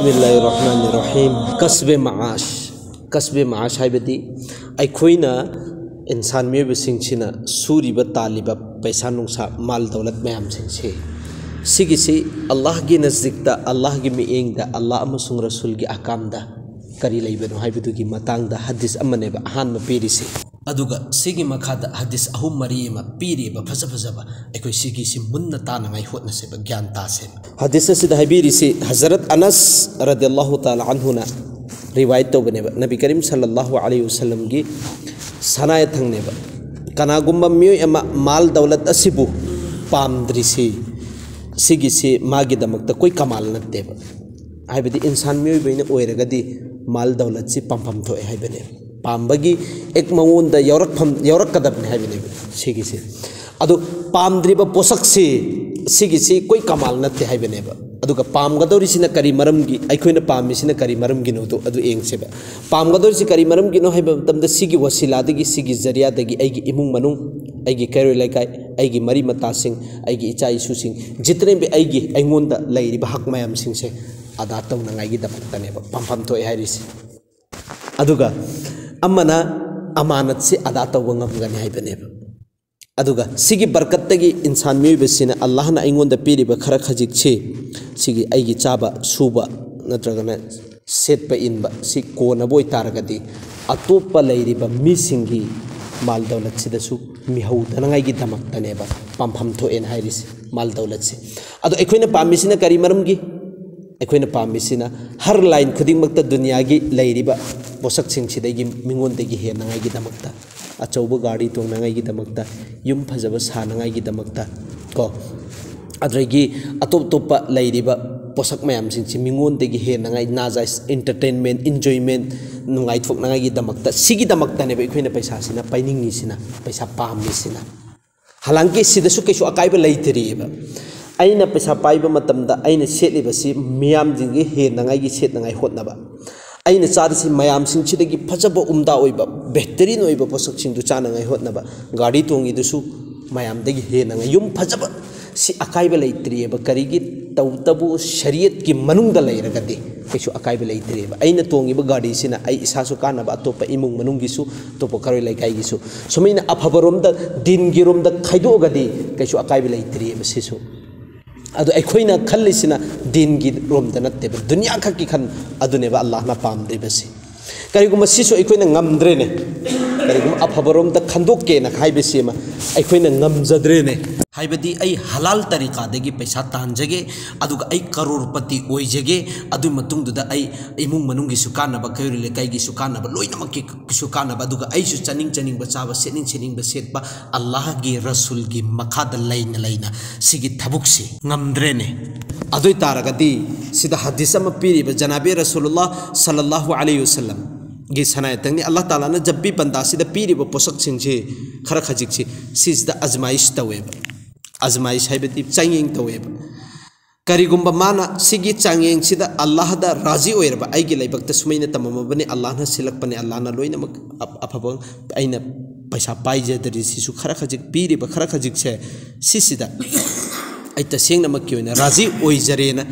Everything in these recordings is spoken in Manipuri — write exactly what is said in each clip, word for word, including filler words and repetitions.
ꯕꯤꯁꯃꯤꯜꯂꯥꯍꯤꯔ ꯔꯍꯃꯥꯅꯤꯔ ꯔꯍꯤꯝ꯫ ꯀꯁꯕꯦ ꯃꯥꯁ꯫ ꯀꯁꯕꯦ ꯃꯥꯁ ꯍꯥꯏꯕꯗꯤ ꯑꯩꯈꯣꯏꯅ ꯏꯟꯁꯥꯟ ꯃꯤꯑꯣꯏꯕꯁꯤꯡꯁꯤꯅ ꯁꯨꯔꯤꯕ ꯇꯥꯜꯂꯤꯕ ꯄꯩꯁꯥ ꯅꯨꯡꯁꯥ, ꯃꯥꯜ ꯗꯧꯂꯠ ꯃꯌꯥꯝꯁꯤꯡꯁꯦ, ꯁꯤꯒꯤꯁꯤ ꯑꯜꯂꯥꯍꯒꯤ ꯅꯖꯗꯤꯛꯇ, ꯑꯜꯂꯥꯍꯒꯤ ꯃꯤꯠꯌꯦꯡꯗ, ꯑꯜꯂꯥꯍ ꯑꯃꯁꯨꯡ ꯔꯁꯨꯜꯒꯤ ꯑꯍꯀꯥꯝꯗ ꯀꯔꯤ ꯂꯩꯕꯅꯣ ꯍꯥꯏꯕꯗꯨꯒꯤ ꯃꯇꯥꯡꯗ ꯍꯗꯤꯁ ꯑꯃꯅꯦꯕ ꯑꯍꯥꯟꯕ ꯄꯤꯔꯤꯁꯦ꯫ ꯑꯗꯨꯒ ꯁꯤꯒꯤ ꯃꯈꯥꯗ ꯍꯗꯤꯁ ꯑꯍꯨꯝ ꯃꯔꯤ ꯑꯃ ꯄꯤꯔꯤꯕ ꯐꯖ ꯐꯖꯕ, ꯑꯩꯈꯣꯏ ꯁꯤꯒꯤꯁꯤ ꯃꯨꯟꯅ ꯇꯥꯅꯉꯥꯏ ꯍꯣꯠꯅꯁꯦꯕ, ꯒ꯭ꯌꯥꯟ ꯇꯥꯁꯦꯕ꯫ ꯍꯗꯤꯁ ꯑꯁꯤꯗ ꯍꯥꯏꯕꯤꯔꯤꯁꯤ ꯍꯖꯔꯠ ꯑꯅꯁ ꯔꯗꯤꯌꯜꯂꯥꯍꯨ ꯇꯥꯂꯥ ꯑꯟꯍꯨꯅ ꯔꯤꯋꯥꯌꯠ ꯇꯧꯕꯅꯦꯕ, ꯅꯕꯤ ꯀꯔꯤꯝ ꯁꯜꯂꯜꯂꯥꯍꯨ ꯑꯂꯩꯍꯤ ꯋꯁꯜꯂꯝꯒꯤ ꯁꯅꯥꯌꯥꯊꯪꯅꯦꯕ꯫ ꯀꯅꯥꯒꯨꯝꯕ ꯃꯤꯑꯣꯏ ꯑꯃ ꯃꯥꯜ ꯗꯧꯂꯠ ꯑꯁꯤꯕꯨ ꯄꯥꯝꯗ꯭ꯔꯤꯁꯤ, ꯁꯤꯒꯤꯁꯤ ꯃꯥꯒꯤꯗꯃꯛꯇ ꯀꯣꯏ ꯀꯃꯥꯜ ꯅꯠꯇꯦꯕ꯫ ꯍꯥꯏꯕꯗꯤ ꯏꯟꯁꯥꯟ ꯃꯤꯑꯣꯏꯕ ꯑꯣꯏꯅ ꯑꯣꯏꯔꯒꯗꯤ ꯃꯥꯜ ꯗꯧꯂꯠꯁꯤ ꯄꯥꯝꯐꯝ ꯊꯣꯛꯑꯦ ꯍꯥꯏꯕꯅꯦꯕ꯫ ꯄꯥꯝꯕꯒꯤ ꯑꯦꯛ ꯃꯉꯣꯟꯗ ꯌꯥꯎꯔꯛꯐꯝ, ꯌꯥꯎꯔꯛꯀꯗꯕꯅꯤ ꯍꯥꯏꯕꯅꯦꯕ ꯁꯤꯒꯤꯁꯦ꯫ ꯑꯗꯨ ꯄꯥꯝꯗ꯭ꯔꯤꯕ ꯄꯣꯠꯁꯛꯁꯤ, ꯁꯤꯒꯤꯁꯤ ꯀꯣꯏ ꯀꯃꯥꯜ ꯅꯠꯇꯦ ꯍꯥꯏꯕꯅꯦꯕ꯫ ꯑꯗꯨꯒ ꯄꯥꯝꯒꯗꯧꯔꯤꯁꯤꯅ ꯀꯔꯤ ꯃꯔꯝꯒꯤ, ꯑꯩꯈꯣꯏꯅ ꯄꯥꯝꯃꯤꯁꯤꯅ ꯀꯔꯤ ꯃꯔꯝꯒꯤꯅꯣꯗꯣ ꯑꯗꯨ ꯌꯦꯡꯁꯦꯕ꯫ ꯄꯥꯝꯒꯗꯧꯔꯤꯁꯤ ꯀꯔꯤ ꯃꯔꯝꯒꯤꯅꯣ ꯍꯥꯏꯕ ꯃꯇꯝꯗ, ꯁꯤꯒꯤ ꯋꯁꯤꯂꯥꯗꯒꯤ, ꯁꯤꯒꯤ ꯖꯔꯤꯌꯥꯗꯒꯤ ꯑꯩꯒꯤ ꯏꯃꯨꯡ ꯃꯅꯨꯡ, ꯑꯩꯒꯤ ꯀꯩꯔꯣꯏ ꯂꯩꯀꯥꯏ, ꯑꯩꯒꯤ ꯃꯔꯤ ꯃꯇꯥꯁꯤꯡ, ꯑꯩꯒꯤ ꯏꯆꯥ ꯏꯁꯨꯁꯤꯡ, ꯖꯤꯇꯅꯦ ꯚꯤ ꯑꯩꯒꯤ, ꯑꯩꯉꯣꯟꯗ ꯂꯩꯔꯤꯕ ꯍꯛ ꯃꯌꯥꯝꯁꯤꯡꯁꯦ ꯑꯗꯥ ꯇꯧꯅꯉꯥꯏꯒꯤꯗꯃꯛꯇꯅꯦꯕ ꯄꯥꯝꯐꯝ ꯊꯣꯛꯑꯦ ꯍꯥꯏꯔꯤꯁꯦ꯫ ꯑꯗꯨꯒ ꯑꯃꯅ ꯑꯃꯥꯅꯠꯁꯤ ꯑꯗꯥ ꯇꯧꯕ ꯉꯝꯒꯅꯤ ꯍꯥꯏꯕꯅꯦꯕ꯫ ꯑꯗꯨꯒ ꯁꯤꯒꯤ ꯕꯔꯀꯠꯇꯒꯤ ꯏꯟꯁꯥꯟ ꯃꯤꯑꯣꯏꯕꯁꯤꯅ ꯑꯜꯂꯥꯍꯅ ꯑꯩꯉꯣꯟꯗ ꯄꯤꯔꯤꯕ ꯈꯔ ꯈꯖꯤꯛꯁꯤ, ꯁꯤꯒꯤ ꯑꯩꯒꯤ ꯆꯥꯕ ꯁꯨꯕ ꯅꯠꯇ꯭ꯔꯒꯅ ꯁꯦꯠꯄ ꯏꯟꯕ ꯁꯤ ꯀꯣꯟꯅꯕ ꯑꯣꯏꯇꯥꯔꯒꯗꯤ, ꯑꯇꯣꯞꯄ ꯂꯩꯔꯤꯕ ꯃꯤꯁꯤꯡꯒꯤ ꯃꯥꯜ ꯗꯧꯂꯠꯁꯤꯗꯁꯨ ꯃꯤꯍꯧꯗꯅꯉꯥꯏꯒꯤꯗꯃꯛꯇꯅꯦꯕ ꯄꯥꯝꯐꯝ ꯊꯣꯛꯑꯦꯅ ꯍꯥꯏꯔꯤꯁꯦ, ꯃꯥꯜ ꯗꯧꯂꯠꯁꯦ꯫ ꯑꯗꯣ ꯑꯩꯈꯣꯏꯅ ꯄꯥꯝꯃꯤꯁꯤꯅ ꯀꯔꯤ ꯃꯔꯝꯒꯤ? ꯑꯩꯈꯣꯏꯅ ꯄꯥꯝꯃꯤꯁꯤꯅ ꯍꯔ ꯂꯥꯏꯟ ꯈꯨꯗꯤꯡꯃꯛꯇ ꯗꯨꯅꯤꯌꯥꯒꯤ ꯂꯩꯔꯤꯕ ꯄꯣꯠꯁꯛꯁꯤꯡꯁꯤꯗꯒꯤ ꯃꯤꯉꯣꯟꯗꯒꯤ ꯍꯦꯟꯅꯉꯥꯏꯒꯤꯗꯃꯛꯇ, ꯑꯆꯧꯕ ꯒꯥꯔꯤ ꯇꯣꯡꯅꯉꯥꯏꯒꯤꯗꯃꯛꯇ, ꯌꯨꯝ ꯐꯖꯕ ꯁꯥꯅꯉꯥꯏꯒꯤꯗꯃꯛꯇ ꯀꯣ, ꯑꯗꯨꯗꯒꯤ ꯑꯇꯣꯞ ꯑꯇꯣꯞꯄ ꯂꯩꯔꯤꯕ ꯄꯣꯠꯁꯛ ꯃꯌꯥꯝꯁꯤꯡꯁꯤ ꯃꯤꯉꯣꯟꯗꯒꯤ ꯍꯦꯟꯅꯉꯥꯏ, ꯅꯥꯖꯥꯏꯁ ꯏꯟꯇꯔꯇꯦꯟꯃꯦꯟ, ꯏꯟꯖꯣꯏꯃꯦꯟ, ꯅꯨꯡꯉꯥꯏꯊꯣꯛꯅꯉꯥꯏꯒꯤꯗꯃꯛꯇ, ꯁꯤꯒꯤꯗꯃꯛꯇꯅꯦꯕ ꯑꯩꯈꯣꯏꯅ ꯄꯩꯁꯥꯁꯤꯅ ꯄꯥꯏꯅꯤꯡꯉꯤꯁꯤꯅ, ꯄꯩꯁꯥ ꯄꯥꯝꯃꯤꯁꯤꯅ꯫ ꯍꯂꯥꯡꯀꯤ ꯁꯤꯗꯁꯨ ꯀꯩꯁꯨ ꯑꯀꯥꯏꯕ ꯂꯩꯇ꯭ꯔꯤꯑꯕ꯫ ꯑꯩꯅ ꯄꯩꯁꯥ ꯄꯥꯏꯕ ꯃꯇꯝꯗ ꯑꯩꯅ ꯁꯦꯠꯂꯤꯕꯁꯤ ꯃꯤꯌꯥꯝꯁꯤꯡꯒꯤ ꯍꯦꯟꯅꯉꯥꯏꯒꯤ ꯁꯦꯠꯅꯉꯥꯏ ꯍꯣꯠꯅꯕ, ꯑꯩꯅ ꯆꯥꯔꯤꯁꯤ ꯃꯌꯥꯝꯁꯤꯡꯁꯤꯗꯒꯤ ꯐꯖꯕ, ꯎꯝꯗꯥ ꯑꯣꯏꯕ, ꯕꯦꯍꯇꯔꯤꯟ ꯑꯣꯏꯕ ꯄꯣꯠꯁꯛꯁꯤꯡꯗꯨ ꯆꯥꯅꯉꯥꯏ ꯍꯣꯠꯅꯕ, ꯒꯥꯔꯤ ꯇꯣꯡꯉꯤꯗꯨꯁꯨ ꯃꯌꯥꯝꯗꯒꯤ ꯍꯦꯟꯅꯉꯥꯏ, ꯌꯨꯝ ꯐꯖꯕ, ꯁꯤ ꯑꯀꯥꯏꯕ ꯂꯩꯇ꯭ꯔꯤꯑꯕ꯫ ꯀꯔꯤꯒꯤ? ꯇꯧꯕꯇꯕꯨ ꯁꯔꯤꯌꯠꯀꯤ ꯃꯅꯨꯡꯗ ꯂꯩꯔꯒꯗꯤ ꯀꯩꯁꯨ ꯑꯀꯥꯏꯕ ꯂꯩꯇ꯭ꯔꯦꯕ꯫ ꯑꯩꯅ ꯇꯣꯡꯉꯤꯕ ꯒꯥꯔꯤꯁꯤꯅ ꯑꯩ ꯏꯁꯥꯁꯨ ꯀꯥꯟꯅꯕ, ꯑꯇꯣꯞꯄ ꯏꯃꯨꯡ ꯃꯅꯨꯡꯒꯤꯁꯨ, ꯑꯇꯣꯞꯄ ꯀꯔꯣꯏ ꯂꯩꯀꯥꯏꯒꯤꯁꯨ꯫ ꯁꯨꯃꯥꯏꯅ ꯑꯐꯕꯔꯣꯝꯗ, ꯗꯤꯟꯒꯤ ꯔꯣꯝꯗ ꯈꯥꯏꯗꯣꯛꯑꯒꯗꯤ ꯀꯩꯁꯨ ꯑꯀꯥꯏꯕ ꯂꯩꯇ꯭ꯔꯤꯑꯕ ꯁꯤꯁꯨ꯫ ꯑꯗꯣ ꯑꯩꯈꯣꯏꯅ ꯈꯜꯂꯤꯁꯤꯅ ꯗꯤꯟꯒꯤ ꯔꯣꯝꯗ ꯅꯠꯇꯦꯕ, ꯗꯨꯅꯤꯌꯥ ꯈꯛꯀꯤ ꯈꯟ ꯑꯗꯨꯅꯦꯕ ꯑꯜꯂꯥꯍꯅ ꯄꯥꯝꯗ꯭ꯔꯤꯕꯁꯤ꯫ ꯀꯔꯤꯒꯨꯝꯕ ꯁꯤꯁꯨ ꯑꯩꯈꯣꯏꯅ ꯉꯝꯗ꯭ꯔꯦꯅꯦ, ꯀꯔꯤꯒꯨꯝꯕ ꯑꯐꯕꯔꯣꯝꯗ ꯈꯟꯗꯣꯛꯀꯦꯅ ꯍꯥꯏꯕꯁꯤ ꯑꯃ ꯑꯩꯈꯣꯏꯅ ꯉꯝꯖꯗ꯭ꯔꯦꯅꯦ꯫ ꯍꯥꯏꯕꯗꯤ ꯑꯩ ꯍꯂꯥꯜ ꯇꯔꯤꯀꯥꯗꯒꯤ ꯄꯩꯁꯥ ꯇꯥꯟꯖꯒꯦ, ꯑꯗꯨꯒ ꯑꯩ ꯀꯔꯣꯔꯄꯇꯤ ꯑꯣꯏꯖꯒꯦ, ꯑꯗꯨꯒꯤ ꯃꯇꯨꯡꯗꯨꯗ ꯑꯩ ꯏꯃꯨꯡ ꯃꯅꯨꯡꯒꯤꯁꯨ ꯀꯥꯟꯅꯕ, ꯀꯩꯔꯣꯏ ꯂꯩꯀꯥꯏꯒꯤꯁꯨ ꯀꯥꯟꯅꯕ, ꯂꯣꯏꯅꯃꯛꯀꯤꯁꯨ ꯀꯥꯟꯅꯕ, ꯑꯗꯨꯒ ꯑꯩꯁꯨ ꯆꯥꯅꯤꯡ ꯆꯥꯅꯤꯡꯕ ꯆꯥꯕ, ꯁꯦꯠꯅꯤꯡ ꯁꯦꯠꯅꯤꯡꯕ ꯁꯦꯠꯄ, ꯑꯜꯂꯥꯍꯒꯤ ꯔꯁꯨꯜꯒꯤ ꯃꯈꯥꯗ ꯂꯩꯅ ꯂꯩꯅ ꯁꯤꯒꯤ ꯊꯕꯛꯁꯤ ꯉꯝꯗ꯭ꯔꯦꯅꯦ꯫ ꯑꯗꯨ ꯑꯣꯏ ꯇꯥꯔꯒꯗꯤ ꯁꯤꯗ ꯍꯗꯤꯁ ꯑꯃ ꯄꯤꯔꯤꯕ ꯖꯅꯥꯕꯤ ꯔꯁꯨꯂꯨꯜꯂꯥꯍ ꯁꯜꯂꯜꯂꯥꯍꯨ ꯑꯂꯩꯍꯤ ꯋꯁꯜꯂꯝꯒꯤ ꯁꯅꯥꯌꯥꯇꯪꯅꯤ꯫ ꯑꯜꯂꯥꯍ ꯇꯥꯂꯥꯅ ꯖꯕꯤ ꯕꯟꯗꯥꯁꯤꯗ ꯄꯤꯔꯤꯕ ꯄꯣꯠꯁꯛꯁꯤꯡꯁꯤ ꯈꯔ ꯈꯖꯤꯛꯁꯤ ꯁꯤꯁꯤꯗ ꯑꯖꯃꯥꯏꯁ ꯇꯧꯋꯦꯕ꯫ ꯑꯖꯃꯥꯏꯁ ꯍꯥꯏꯕꯗꯤ ꯆꯥꯡꯌꯦꯡ ꯇꯧꯋꯦꯕ꯫ ꯀꯔꯤꯒꯨꯝꯕ ꯃꯥꯅ ꯁꯤꯒꯤ ꯆꯥꯡꯌꯦꯡꯁꯤꯗ ꯑꯜꯂꯥꯍꯗ ꯔꯥꯖꯤ ꯑꯣꯏꯔꯕ, ꯑꯩꯒꯤ ꯂꯥꯏꯕꯛꯇ ꯁꯨꯃꯥꯏꯅ ꯇꯝꯃꯝꯃꯕꯅꯤ, ꯑꯜꯂꯥꯍꯅ ꯁꯤꯜꯂꯛꯄꯅꯤ, ꯑꯜꯂꯥꯍꯅ ꯂꯣꯏꯅꯃꯛ ꯑꯐ-, ꯑꯐꯕ, ꯑꯩꯅ ꯄꯩꯁꯥ ꯄꯥꯏꯖꯗ꯭ꯔꯤꯁꯤꯁꯨ ꯈꯔ ꯈꯖꯤꯛ ꯄꯤꯔꯤꯕ ꯈꯔ ꯈꯖꯤꯛꯁꯦ, ꯁꯤꯁꯤꯗ ꯑꯩ ꯇꯁꯦꯡꯅꯃꯛꯀꯤ ꯑꯣꯏꯅ ꯔꯥꯖꯤ ꯑꯣꯏꯖꯔꯦꯅ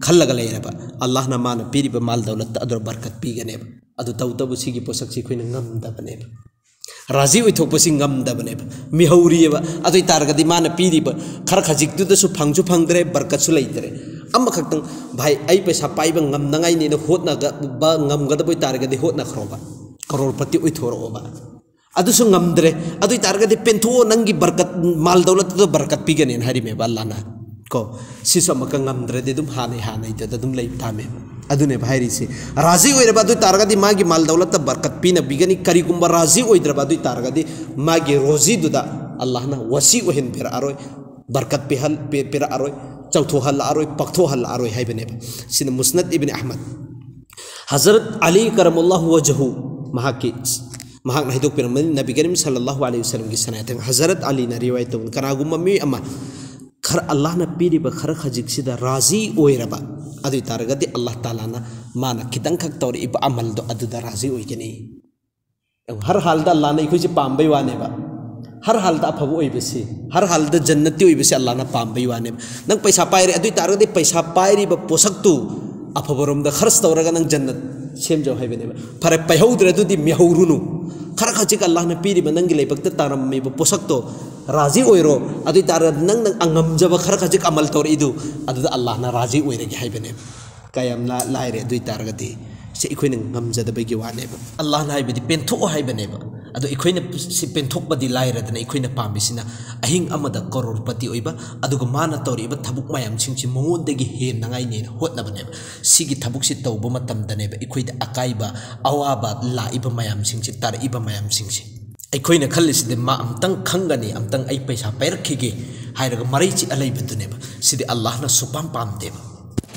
ꯈꯜꯂꯒ ꯂꯩꯔꯕ, ꯑꯜꯂꯥꯍꯅ ꯃꯥꯅ ꯄꯤꯔꯤꯕ ꯃꯥꯜ ꯗꯧꯂꯠꯇ ꯑꯗꯨꯗ ꯕꯔꯀꯠ ꯄꯤꯒꯅꯦꯕ꯫ ꯑꯗꯨ ꯇꯧꯕꯇꯕꯨ ꯁꯤꯒꯤ ꯄꯣꯠꯁꯛꯁꯤ ꯑꯩꯈꯣꯏꯅ ꯉꯝꯗꯕꯅꯦꯕ꯫ ꯔꯥꯖꯤ ꯑꯣꯏꯊꯣꯛꯄꯁꯤ ꯉꯝꯗꯕꯅꯦꯕ, ꯃꯤꯍꯧꯔꯤꯑꯕ꯫ ꯑꯗꯨ ꯑꯣꯏ ꯇꯥꯔꯒꯗꯤ ꯃꯥꯅ ꯄꯤꯔꯤꯕ ꯈꯔ ꯈꯖꯤꯛꯇꯨꯗꯁꯨ ꯐꯪꯁꯨ ꯐꯪꯗ꯭ꯔꯦ, ꯕꯔꯀꯠꯁꯨ ꯂꯩꯇ꯭ꯔꯦ꯫ ꯑꯃꯈꯛꯇꯪ, "ꯚꯥꯏ, ꯑꯩ ꯄꯩꯁꯥ ꯄꯥꯏꯕ ꯉꯝꯅꯉꯥꯏꯅꯦꯅ ꯍꯣꯠꯅꯕ ꯉꯝꯒꯗꯕ ꯑꯣꯏ ꯇꯥꯔꯒꯗꯤ ꯍꯣꯠꯅꯈ꯭ꯔꯣꯕ, ꯀꯔꯣꯔꯄꯇꯤ ꯑꯣꯏꯊꯣꯔꯛꯑꯣꯕ"꯫ ꯑꯗꯨꯁꯨ ꯉꯝꯗ꯭ꯔꯦ꯫ ꯑꯗꯨ ꯑꯣꯏ ꯇꯥꯔꯒꯗꯤ ꯄꯦꯟꯊꯣꯛꯑꯣ, ꯅꯪꯒꯤ ꯕꯔꯀꯠ, ꯃꯥꯜ ꯗꯧꯂꯠꯇꯨꯗ ꯕꯔꯀꯠ ꯄꯤꯒꯅꯦꯅ ꯍꯥꯏꯔꯤꯃꯦꯕ ꯑꯜꯂꯥꯍꯅ꯫ ꯀꯣ, ꯁꯤꯁꯨ ꯑꯃꯨꯛꯀ ꯉꯝꯗ꯭ꯔꯗꯤ ꯑꯗꯨꯝ ꯍꯥꯟꯅꯩ ꯍꯥꯟꯅꯩꯗꯨꯗ ꯑꯗꯨꯝ ꯂꯩꯕ ꯇꯥꯃꯦꯕ꯫ ꯑꯗꯨꯅꯦꯕ ꯍꯥꯏꯔꯤꯁꯤ꯫ ꯔꯥꯖꯤ ꯑꯣꯏꯔꯕ ꯑꯗꯨ ꯑꯣꯏ ꯇꯥꯔꯒꯗꯤ ꯃꯥꯒꯤ ꯃꯥꯜ ꯗꯧꯂꯠꯇ ꯕꯔꯀꯠ ꯄꯤꯅꯕꯤꯒꯅꯤ꯫ ꯀꯔꯤꯒꯨꯝꯕ ꯔꯥꯖꯤ ꯑꯣꯏꯗ꯭ꯔꯕ ꯑꯗꯨ ꯑꯣꯏ ꯇꯥꯔꯒꯗꯤ ꯃꯥꯒꯤ ꯔꯣꯖꯤꯗꯨꯗ ꯑꯜꯂꯥꯍꯅ ꯋꯥꯁꯤ ꯑꯣꯏꯍꯟꯕꯤꯔꯛꯑꯔꯣꯏ, ꯕꯔꯀꯠ ꯄꯤꯍꯜ-, ꯄꯤ-, ꯄꯤꯔꯛꯑꯔꯣꯏ, ꯆꯥꯎꯊꯣꯛꯍꯜꯂꯛꯑꯔꯣꯏ, ꯄꯥꯛꯊꯣꯛꯍꯜꯂꯛꯑꯔꯣꯏ ꯍꯥꯏꯕꯅꯦꯕ꯫ ꯁꯤꯅ ꯃꯨꯁꯅꯗ ꯏꯕꯅꯤ ꯑꯍꯃꯗ꯫ ꯍꯖꯔꯠ ꯑꯂꯤ ꯀꯔꯃꯜꯂꯥꯍꯨ ꯋꯖꯍꯨ, ꯃꯍꯥꯛꯀꯤ, ꯃꯍꯥꯛꯅ ꯍꯥꯏꯗꯣꯛꯄꯤꯔꯝꯕꯅꯤ, ꯅꯕꯤ ꯀꯔꯤꯝ ꯁꯜꯂꯜꯂꯥꯍꯨ ꯑꯂꯩꯍꯤ ꯋꯁꯜꯂꯝꯒꯤ ꯁꯅꯥꯌꯥꯇꯪ ꯍꯖꯔꯠ ꯑꯂꯤꯅ ꯔꯤꯋꯥꯌꯠ ꯇꯧꯕꯅꯤ, ꯀꯅꯥꯒꯨꯝꯕ ꯃꯤꯑꯣꯏ ꯑꯃ ꯈꯔ, ꯑꯜꯂꯥꯍꯅ ꯄꯤꯔꯤꯕ ꯈꯔ ꯈꯖꯤꯛꯁꯤꯗ ꯔꯥꯖꯤ ꯑꯣꯏꯔꯕ ꯑꯗꯨ ꯑꯣꯏ ꯇꯥꯔꯒꯗꯤ, ꯑꯜꯂꯥꯍ ꯇꯥꯂꯥꯅ ꯃꯥꯅ ꯈꯤꯇꯪꯈꯛ ꯇꯧꯔꯛꯏꯕ ꯑꯃꯜꯗꯣ ꯑꯗꯨꯗ ꯔꯥꯖꯤ ꯑꯣꯏꯒꯅꯤ꯫ ꯍꯔ ꯍꯥꯜꯗ ꯑꯜꯂꯥꯍꯅ ꯑꯩꯈꯣꯏꯁꯦ ꯄꯥꯝꯕꯩ ꯋꯥꯅꯦꯕ꯫ ꯍꯔ ꯍꯥꯜꯗ ꯑꯐꯕ ꯑꯣꯏꯕꯁꯤ, ꯍꯔ ꯍꯥꯜꯗ ꯖꯟꯅꯠꯇꯤ ꯑꯣꯏꯕꯁꯤ ꯑꯜꯂꯥꯍꯅ ꯄꯥꯝꯕꯩ ꯋꯥꯅꯦꯕ꯫ ꯅꯪ ꯄꯩꯁꯥ ꯄꯥꯏꯔꯦ, ꯑꯗꯨ ꯑꯣꯏ ꯇꯥꯔꯒꯗꯤ ꯄꯩꯁꯥ ꯄꯥꯏꯔꯤꯕ ꯄꯣꯠꯁꯛꯇꯨ ꯑꯐꯕꯔꯣꯝꯗ ꯈꯔꯆ ꯇꯧꯔꯒ ꯅꯪ ꯖꯟꯅꯠ ꯁꯦꯝꯖꯧ ꯍꯥꯏꯕꯅꯦꯕ꯫ ꯐꯔꯦ, ꯄꯥꯏꯍꯧꯗ꯭ꯔꯦ, ꯑꯗꯨꯗꯤ ꯃꯤꯍꯧꯔꯨꯅꯨ꯫ ꯈꯔ ꯈꯖꯤꯛ ꯑꯜꯂꯥꯍꯅ ꯄꯤꯔꯤꯕ ꯅꯪꯒꯤ ꯂꯥꯏꯕꯛꯇ ꯇꯥꯔꯝꯃꯤꯕ ꯄꯣꯠꯁꯛꯇꯣ ꯔꯥꯖꯤ ꯑꯣꯏꯔꯣ꯫ ꯑꯗꯨ ꯑꯣꯏ ꯇꯥꯔꯒꯗꯤ ꯅꯪꯅ ꯉꯝꯖꯕ ꯈꯔ ꯈꯖꯤꯛ ꯑꯃꯜ ꯇꯧꯔꯛꯏꯗꯨ, ꯑꯗꯨꯗ ꯑꯜꯂꯥꯍꯅ ꯔꯥꯖꯤ ꯑꯣꯏꯔꯒꯦ ꯍꯥꯏꯕꯅꯦꯕ꯫ ꯀꯌꯥꯝ ꯂꯥ-, ꯂꯥꯏꯔꯦ꯫ ꯑꯗꯨ ꯑꯣꯏ ꯇꯥꯔꯒꯗꯤ ꯁꯤ ꯑꯩꯈꯣꯏꯅ ꯉꯝꯖꯗꯕꯒꯤ ꯋꯥꯅꯦꯕ꯫ ꯑꯜꯂꯥꯍꯅ ꯍꯥꯏꯕꯗꯤ ꯄꯦꯟꯊꯣꯛꯑꯣ ꯍꯥꯏꯕꯅꯦꯕ꯫ ꯑꯗꯣ ꯑꯩꯈꯣꯏꯅ ꯁꯤ ꯄꯦꯟꯊꯣꯛꯄꯗꯤ ꯂꯥꯏꯔꯗꯅ, ꯑꯩꯈꯣꯏꯅ ꯄꯥꯝꯃꯤꯁꯤꯅ ꯑꯍꯤꯡ ꯑꯃꯗ ꯀꯔꯣꯔꯄꯇꯤ ꯑꯣꯏꯕ, ꯑꯗꯨꯒ ꯃꯥꯅ ꯇꯧꯔꯤꯕ ꯊꯕꯛ ꯃꯌꯥꯝꯁꯤꯡꯁꯤ ꯃꯉꯣꯟꯗꯒꯤ ꯍꯦꯟꯅꯉꯥꯏꯅꯦꯅ ꯍꯣꯠꯅꯕꯅꯦꯕ꯫ ꯁꯤꯒꯤ ꯊꯕꯛꯁꯤ ꯇꯧꯕ ꯃꯇꯝꯗꯅꯦꯕ ꯑꯩꯈꯣꯏꯗ ꯑꯀꯥꯏꯕ, ꯑꯋꯥꯕ ꯂꯥꯛꯏꯕ ꯃꯌꯥꯝꯁꯤꯡꯁꯤ, ꯇꯥꯔꯛꯏꯕ ꯃꯌꯥꯝꯁꯤꯡꯁꯤ꯫ ꯑꯩꯈꯣꯏꯅ ꯈꯜꯂꯤꯁꯤꯗꯤ ꯃꯥ ꯑꯝꯇꯪ ꯈꯪꯒꯅꯤ, ꯑꯝꯇꯪ ꯑꯩ ꯄꯩꯁꯥ ꯄꯥꯏꯔꯛꯈꯤꯒꯦ ꯍꯥꯏꯔꯒ ꯃꯔꯩ ꯆꯤꯠꯂ ꯂꯩꯕꯗꯨꯅꯦꯕ꯫ ꯁꯤꯗꯤ ꯑꯜꯂꯥꯍꯅ ꯁꯨꯄꯥꯝ ꯄꯥꯝꯗꯦꯕ꯫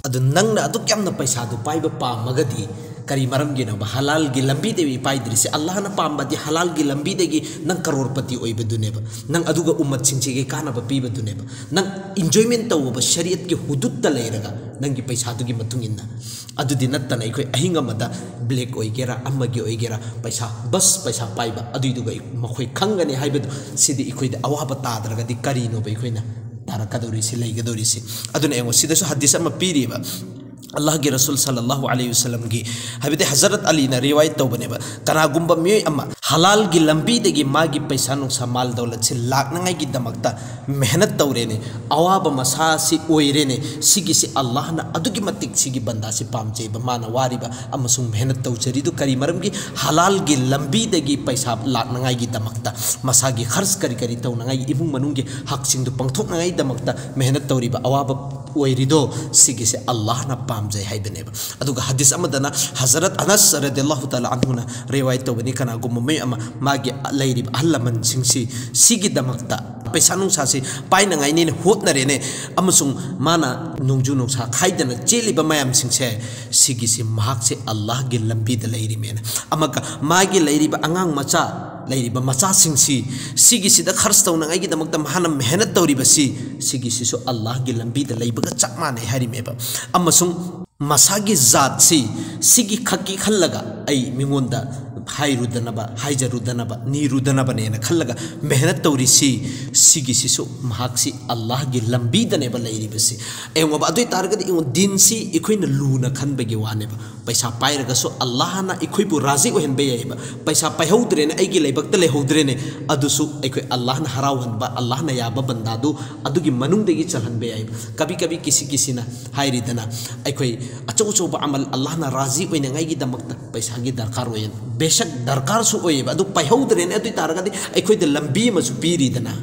ꯑꯗꯨ ꯅꯪꯅ ꯑꯗꯨꯛ ꯌꯥꯝꯅ ꯄꯩꯁꯥꯗꯨ ꯄꯥꯏꯕ ꯄꯥꯝꯃꯒꯗꯤ ꯀꯔꯤ ꯃꯔꯝꯒꯤꯅꯣꯕ ꯍꯂꯥꯜꯒꯤ ꯂꯝꯕꯤꯗꯒꯤ ꯄꯥꯏꯗ꯭ꯔꯤꯁꯦ? ꯑꯜꯂꯥꯍꯅ ꯄꯥꯝꯕꯗꯤ ꯍꯂꯥꯜꯒꯤ ꯂꯝꯕꯤꯗꯒꯤ ꯅꯪ ꯀꯔꯣꯔꯄꯇꯤ ꯑꯣꯏꯕꯗꯨꯅꯦꯕ꯫ ꯅꯪ ꯑꯗꯨꯒ ꯎꯝꯃꯠꯁꯤꯡꯁꯤꯒꯤ ꯀꯥꯟꯅꯕ ꯄꯤꯕꯗꯨꯅꯦꯕ꯫ ꯅꯪ enjoyment ꯇꯧꯕ ꯁꯔꯤꯌꯠꯀꯤ ꯍꯨꯗꯨꯠꯇ ꯂꯩꯔꯒ ꯅꯪꯒꯤ ꯄꯩꯁꯥꯗꯨꯒꯤ ꯃꯇꯨꯡ ꯏꯟꯅ꯫ ꯑꯗꯨꯗꯤ ꯅꯠꯇꯅ ꯑꯩꯈꯣꯏ ꯑꯍꯤꯡ ꯑꯃꯗ black ꯑꯣꯏꯒꯦꯔꯥ ꯑꯃꯒꯤ ꯑꯣꯏꯒꯦꯔꯥ ꯄꯩꯁꯥ, ꯕꯁ ꯄꯩꯁꯥ ꯄꯥꯏꯕ ꯑꯗꯨꯏꯗꯨꯒ ꯑꯩ-, ꯃꯈꯣꯏ ꯈꯪꯒꯅꯤ ꯍꯥꯏꯕꯗꯨ, ꯁꯤꯗꯤ ꯑꯩꯈꯣꯏꯗ ꯑꯋꯥꯕ ꯇꯥꯗ꯭ꯔꯒꯗꯤ ꯀꯔꯤꯅꯣꯕ ꯑꯩꯈꯣꯏꯅ ꯇꯥꯔꯛꯀꯗꯧꯔꯤꯁꯤ, ꯂꯩꯒꯗꯧꯔꯤꯁꯤ? ꯑꯗꯨꯅ ꯌꯦꯡꯉꯣ, ꯁꯤꯗꯁꯨ ꯍꯗꯤꯁ ꯑꯃ ꯄꯤꯔꯤꯕ꯫ ꯑꯜꯂꯥꯍꯒꯤ ꯔꯁꯨꯜ ꯁꯜꯂꯜꯂꯥꯍꯨ ꯑꯂꯩꯍꯤ ꯋꯁꯜꯂꯝꯒꯤ, ꯍꯥꯏꯕꯗꯤ ꯍꯖꯔꯠ ꯑꯂꯤꯅ ꯔꯤꯋꯥꯌꯠ ꯇꯧꯕꯅꯦꯕ, ꯀꯅꯥꯒꯨꯝꯕ ꯃꯤꯑꯣꯏ ꯑꯃ ꯍꯂꯥꯜꯒꯤ ꯂꯝꯕꯤꯗꯒꯤ ꯃꯥꯒꯤ ꯄꯩꯁꯥ ꯅꯨꯡꯁꯥ ꯃꯥꯜ ꯗꯧꯂꯠꯁꯤ ꯂꯥꯛꯅꯉꯥꯏꯒꯤꯗꯃꯛꯇ ꯃꯦꯍꯅꯠ ꯇꯧꯔꯦꯅꯦ, ꯑꯋꯥꯕ ꯃꯁꯥꯁꯤ ꯑꯣꯏꯔꯦꯅꯦ, ꯁꯤꯒꯤꯁꯤ ꯑꯜꯂꯥꯍꯅ ꯑꯗꯨꯛꯀꯤ ꯃꯇꯤꯛ ꯁꯤꯒꯤ ꯕꯟꯗꯥꯁꯤ ꯄꯥꯝꯖꯩꯕ, ꯃꯥꯅ ꯋꯥꯔꯤꯕ ꯑꯃꯁꯨꯡ ꯃꯦꯍꯅꯠ ꯇꯧꯖꯔꯤꯗꯨ ꯀꯔꯤ ꯃꯔꯝꯒꯤ? ꯍꯂꯥꯜꯒꯤ ꯂꯝꯕꯤꯗꯒꯤ ꯄꯩꯁꯥ ꯂꯥꯛꯅꯉꯥꯏꯒꯤꯗꯃꯛꯇ, ꯃꯁꯥꯒꯤ ꯈꯔꯆ ꯀꯔꯤ ꯀꯔꯤ ꯇꯧꯅꯉꯥꯏꯒꯤ, ꯏꯃꯨꯡ ꯃꯅꯨꯡꯒꯤ ꯍꯛꯁꯤꯡꯗꯨ ꯄꯥꯡꯊꯣꯛꯅꯉꯥꯏꯒꯤꯗꯃꯛꯇ ꯃꯦꯍꯅꯠ ꯇꯧꯔꯤꯕ ꯑꯋꯥꯕ ꯑꯣꯏꯔꯤꯗꯣ, ꯁꯤꯒꯤꯁꯦ ꯑꯜꯂꯥꯍꯅ ꯄꯥꯝꯖꯩ ꯍꯥꯏꯕꯅꯦꯕ꯫ ꯑꯗꯨꯒ ꯍꯗꯤꯁ ꯑꯃꯗꯅ ꯍꯖꯔꯠ ꯑꯅꯁ ꯔꯗꯤꯌꯜꯂꯥꯍꯨ ꯇꯥꯂꯥ ꯑꯟꯍꯨꯅ ꯔꯤꯋꯥꯌꯠ ꯇꯧꯕꯅꯤ, ꯀꯅꯥꯒꯨꯝꯕ ꯃꯤꯑꯣꯏ ꯑꯃ ꯃꯥꯒꯤ ꯂꯩꯔꯤꯕ ꯑꯍꯜ ꯂꯃꯟꯁꯤꯡꯁꯤ ꯁꯤꯒꯤꯗꯃꯛꯇ ꯄꯩꯁꯥ ꯅꯨꯡꯁꯥꯁꯤ ꯄꯥꯏꯅꯉꯥꯏꯅꯦꯅ ꯍꯣꯠꯅꯔꯦꯅꯦ, ꯑꯃꯁꯨꯡ ꯃꯥꯅ ꯅꯣꯡꯖꯨ ꯅꯨꯡꯁꯥ ꯈꯥꯏꯗꯅ ꯆꯦꯜꯂꯤꯕ ꯃꯌꯥꯝꯁꯤꯡꯁꯦ, ꯁꯤꯒꯤꯁꯤ ꯃꯍꯥꯛꯁꯦ ꯑꯜꯂꯥꯍꯒꯤ ꯂꯝꯕꯤꯗ ꯂꯩꯔꯤꯃꯦꯅ꯫ ꯑꯃꯒ ꯃꯥꯒꯤ ꯂꯩꯔꯤꯕ ꯑꯉꯥꯡ ꯃꯆꯥ, ꯂꯩꯔꯤꯕ ꯃꯆꯥꯁꯤꯡꯁꯤ, ꯁꯤꯒꯤꯁꯤꯗ ꯈꯔꯆ ꯇꯧꯅꯉꯥꯏꯒꯤꯗꯃꯛꯇ ꯃꯍꯥꯛꯅ ꯃꯦꯍꯅꯠ ꯇꯧꯔꯤꯕꯁꯤ, ꯁꯤꯒꯤꯁꯤꯁꯨ ꯑꯜꯂꯥꯍꯒꯤ ꯂꯝꯕꯤꯗ ꯂꯩꯕꯒ ꯆꯞ ꯃꯥꯟꯅꯩ ꯍꯥꯏꯔꯤꯃꯦꯕ꯫ ꯑꯃꯁꯨꯡ ꯃꯁꯥꯒꯤ ꯖꯥꯠꯁꯤ ꯁꯤꯒꯤ ꯈꯛꯀꯤ ꯈꯜꯂꯒ ꯑꯩ ꯃꯤꯉꯣꯟꯗ ꯍꯥꯏꯔꯨꯗꯅꯕ, ꯍꯥꯏꯖꯔꯨꯗꯅꯕ, ꯅꯤꯔꯨꯗꯅꯕꯅꯦꯅ ꯈꯜꯂꯒ ꯃꯦꯍꯅꯠ ꯇꯧꯔꯤꯁꯤ, ꯁꯤꯒꯤꯁꯤꯁꯨ ꯃꯍꯥꯛꯁꯤ ꯑꯜꯂꯥꯍꯒꯤ ꯂꯝꯕꯤꯗꯅꯦꯕ ꯂꯩꯔꯤꯕꯁꯤ꯫ ꯑꯌꯦꯡꯉꯣꯕ, ꯑꯗꯨ ꯑꯣꯏ ꯇꯥꯔꯒꯗꯤ ꯏꯉꯣ, ꯗꯤꯟꯁꯤ ꯑꯩꯈꯣꯏꯅ ꯂꯨꯅ ꯈꯟꯕꯒꯤ ꯋꯥꯅꯦꯕ꯫ ꯄꯩꯁꯥ ꯄꯥꯏꯔꯒꯁꯨ ꯑꯜꯂꯥꯍꯅ ꯑꯩꯈꯣꯏꯕꯨ ꯔꯥꯖꯤ ꯑꯣꯏꯍꯟꯕ ꯌꯥꯏꯑꯕ꯫ ꯄꯩꯁꯥ ꯄꯥꯏꯍꯧꯗ꯭ꯔꯦꯅꯦ, ꯑꯩꯒꯤ ꯂꯩꯕꯛꯇ ꯂꯩꯍꯧꯗ꯭ꯔꯦꯅꯦ, ꯑꯗꯨꯁꯨ ꯑꯩꯈꯣꯏ ꯑꯜꯂꯥꯍꯅ ꯍꯔꯥꯎꯍꯟꯕ, ꯑꯜꯂꯥꯍꯅ ꯌꯥꯕ ꯕꯟꯗꯥꯗꯨ ꯑꯗꯨꯒꯤ ꯃꯅꯨꯡꯗꯒꯤ ꯆꯜꯍꯟꯕ ꯌꯥꯏꯑꯕ꯫ ꯀꯕꯤ ꯀꯕꯤ ꯀꯤꯁꯤ ꯀꯤꯁꯤꯅ ꯍꯥꯏꯔꯤꯗꯅ, ꯑꯩꯈꯣꯏ ꯑꯆꯧ ꯑꯆꯧꯕ ꯑꯃꯜ ꯑꯜꯂꯥꯍꯅ ꯔꯥꯖꯤ ꯑꯣꯏꯅꯉꯥꯏꯒꯤꯗꯃꯛꯇ ꯄꯩꯁꯥꯒꯤ ꯗꯔꯀꯥꯔ ꯑꯣꯏꯌꯦ꯫ ꯕꯦꯁꯛ ꯗꯔꯀꯥꯔꯁꯨ ꯑꯣꯏꯌꯦꯕ, ꯑꯗꯨ ꯄꯥꯏꯍꯧꯗ꯭ꯔꯦꯅꯦ, ꯑꯗꯨ ꯑꯣꯏ ꯇꯥꯔꯒꯗꯤ ꯑꯩꯈꯣꯏꯗ ꯂꯝꯕꯤ ꯑꯃꯁꯨ ꯄꯤꯔꯤꯗꯅ,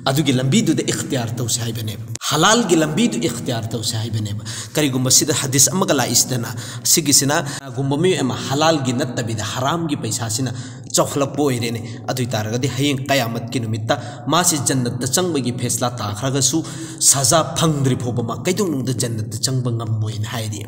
ꯑꯗꯨꯒꯤ ꯂꯝꯕꯤꯗꯨꯗ ꯏꯈꯇꯤꯌꯥꯔ ꯇꯧꯁꯦ ꯍꯥꯏꯕꯅꯦꯕ, ꯍꯂꯥꯜꯒꯤ ꯂꯝꯕꯤꯗꯨ ꯏꯈꯇꯤꯌꯥꯔ ꯇꯧꯁꯦ ꯍꯥꯏꯕꯅꯦꯕ꯫ ꯀꯔꯤꯒꯨꯝꯕ ꯁꯤꯗ ꯍꯗꯤꯁ ꯑꯃꯒ ꯂꯥꯛꯏꯁꯤꯗꯅ, ꯁꯤꯒꯤꯁꯤꯅ ꯀꯅꯥꯒꯨꯝꯕ ꯃꯤꯑꯣꯏ ꯑꯃ ꯍꯂꯥꯜꯒꯤ ꯅꯠꯇꯕꯤꯗ ꯍꯔꯥꯝꯒꯤ ꯄꯩꯁꯥꯁꯤꯅ ꯆꯥꯎꯈꯠꯂꯛꯄ ꯑꯣꯏꯔꯦꯅꯦ, ꯑꯗꯨ ꯑꯣꯏ ꯇꯥꯔꯒꯗꯤ ꯍꯌꯦꯡ ꯀꯌꯥꯃꯠꯀꯤ ꯅꯨꯃꯤꯠꯇ ꯃꯥꯁꯤ ꯖꯟꯅꯠꯇ ꯆꯪꯕꯒꯤ ꯐꯦꯁꯂꯥ ꯇꯥꯈ꯭ꯔꯒꯁꯨ, ꯁꯖꯥ ꯐꯪꯗ꯭ꯔꯤ ꯐꯥꯎꯕ ꯃꯥ ꯀꯩꯗꯧꯅꯨꯡꯗ ꯖꯟꯅꯠꯇ ꯆꯪꯕ ꯉꯝꯃꯣꯏꯅ ꯍꯥꯏꯔꯤ꯫